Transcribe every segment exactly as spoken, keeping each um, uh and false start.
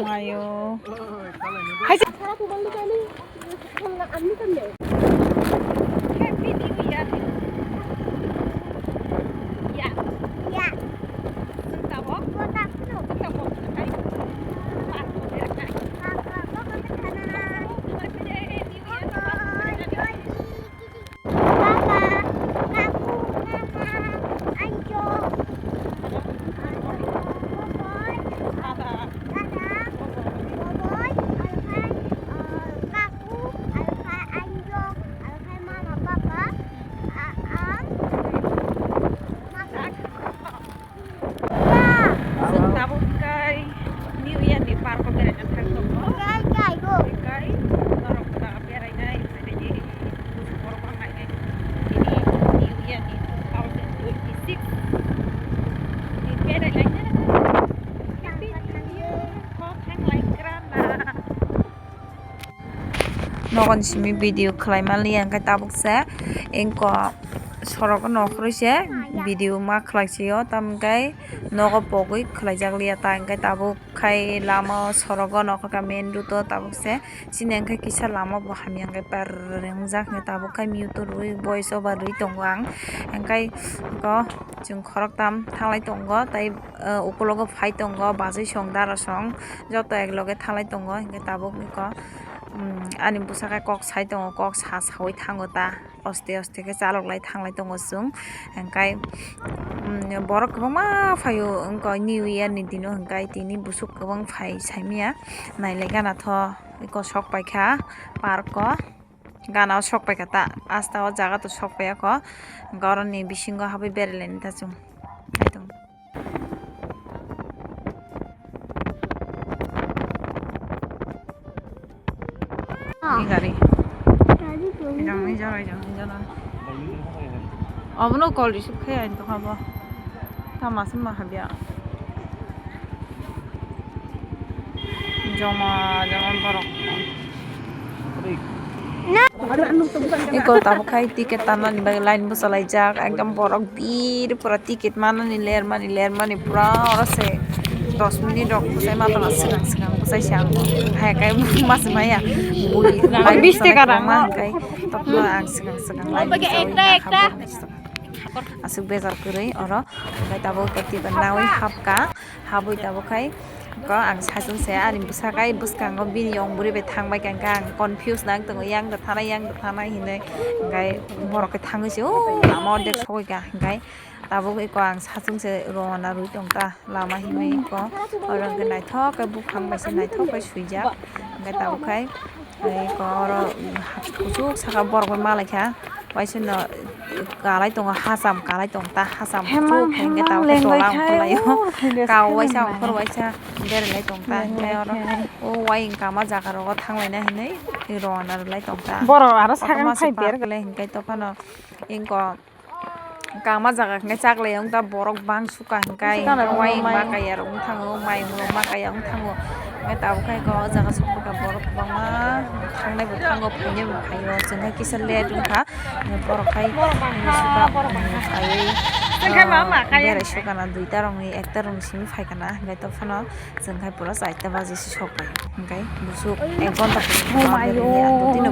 Mayo. Hai se. Papa, kaku, mama, anjo, boboi, dada, boboi, alhai, ah, kaku, alhai anjo, alhai mama, papa, a-, ang, mama. Chwng tabuk kai New Year ni park o beraina thang tongo. Kai, kai, go. Kai norok da berainai, berainai, borok ma nainai. Tini New Year ni two thousand twenty-six ni berainai. Happy New Year. Kok thang lai krana. Nogon simi video khlai mani, hingke tabuk se engko sorok no khoroi se video ma khlai sio, tamo hingke nogo pogoi khlai jak lia ta, hingke tabuk khai lama o sorok o nokha main road o tabuk se chini hingke kisa lama bo hamya hingke par wngjak hingke tabuk khai mute rwi voice over rwi tongo ang, hingke eko chwng khoroktham thanglai tongo tei. Ah, ukulogo phai tongo, bachoi song, dara song, joto ek loge thanglai tongo, hingke tabuk eko, um, ani bwsake kok sai tongo, kok sa saui thango ta, oste oste khe chalok lai thanglai tongo chwng, hingkai, um, borok kwbangma phaio wngkha New Year ni dino, hingkai tini bwswk kwbang phai saimanya, nailai gana tho eko sok paikha park o. Gana o sok paikha ta, asta o jaga to sok paiya kho, hingke oro ni bisingo habwi berailaini ta chwng. Ni gari. Ejang ni jora, ejang ni jora. Obono call receive khai ani tongkha bo. Tama se ma habya. Joma joma borok. Eko tabuk khai ticket tanani bagwi line bwchalaijak, ekdom borok bir pura ticket manani lermani lermani pura oro se dos minute rok bwchai ma tongma swkang swkang bwchai se ang hai kai ma swmaiya bui line bwchalai kwbangma hwnkhe tokno ang swkang swkang line bwchaui ma habwi. Aswk bejar kwrwi oro, hwnkhe tabuk khe tiba naui hapkha, habwi tabuk khai ko ang sachung se ani bwsakhe bwskango bini yong bwrwi bai thangbai kha, hwnkhe ang confuse nang tongo, yang da thanai, yang da thanai hinwi, hwnkhe borok khe thangwi se o lama o dek sogwi kha, hwnkhe tabuk eko ang sachung se rwna rwi tong kha lama hinwi eko, oro hwnkhe naithok khe buphang bai se naithok khe swijak, hwnkhe tabuk khai eko oro kuchuk saka borok bai malai kha. Waisano kalai tongo, hacham kalai tong ta, hacham kuchuk hwnkhe tabuk khe tola ongkhorlaio. Kau waisa ongkhor waisa berelai tong ta, hwnkhe oro o wai wng kama jaga rogo thanglaina hinwi rwna rwlai tong ta. Borok aro sakang phai berlai hwnkhe tophano engko kama jaga hwnkhe chaklai wng ta borok bangsu. Suka hwnkhe wai makaya rok wng thango, mai molo makaya wng thango. Hwnkhe tabuk khai o jaga sokphaikha borok kwbangma thangnai bo thango, phainai bo phaio. Chwng hai kisa late wngkha, borok khai suka phaiwi berai sukana duita rokni ekta rokni simi phaikana, hwnkhe tei phano chwng khai pura charta baji se sokphai. Hwnkhe busuk ek ghonta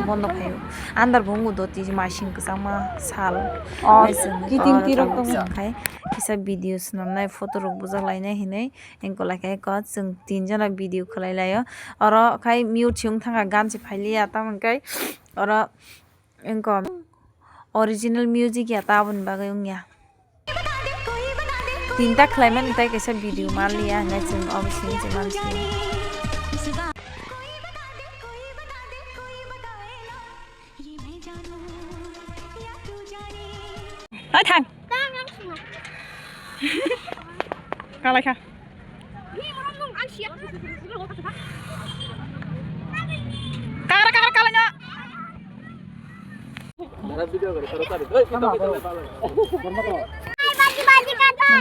bondo khaio, andar bo wngo do twi maising kwchangma sal. Kiting tirok tongo. Chwng khai kisa video swnamnai, photo rok bujak lainai hinwi engkolai kha eko chwng tin jona video khlai laio. Oro khai mute se wng thangkha, gan se phailiya, tamo hwnkhe oro engko original music ya ta aboni bagwi wngya. Tinta khlaimani tei kaisa video manliya hwnkhe chwng obo sini se mansi. Hai thang. Kalai kha. Kagra kagra kalai no.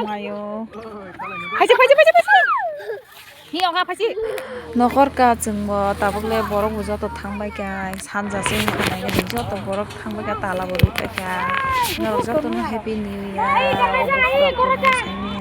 Mayo. Phaisa phaisa phaisa phaisa. Hi, oka phaisi. Nokor ka chwngbo tabuk le borok bo joto thang bai kha, sanja se wngkha nai joto borok thang bai kha, tala bo rwi pai kha. Norok joto no happy new year.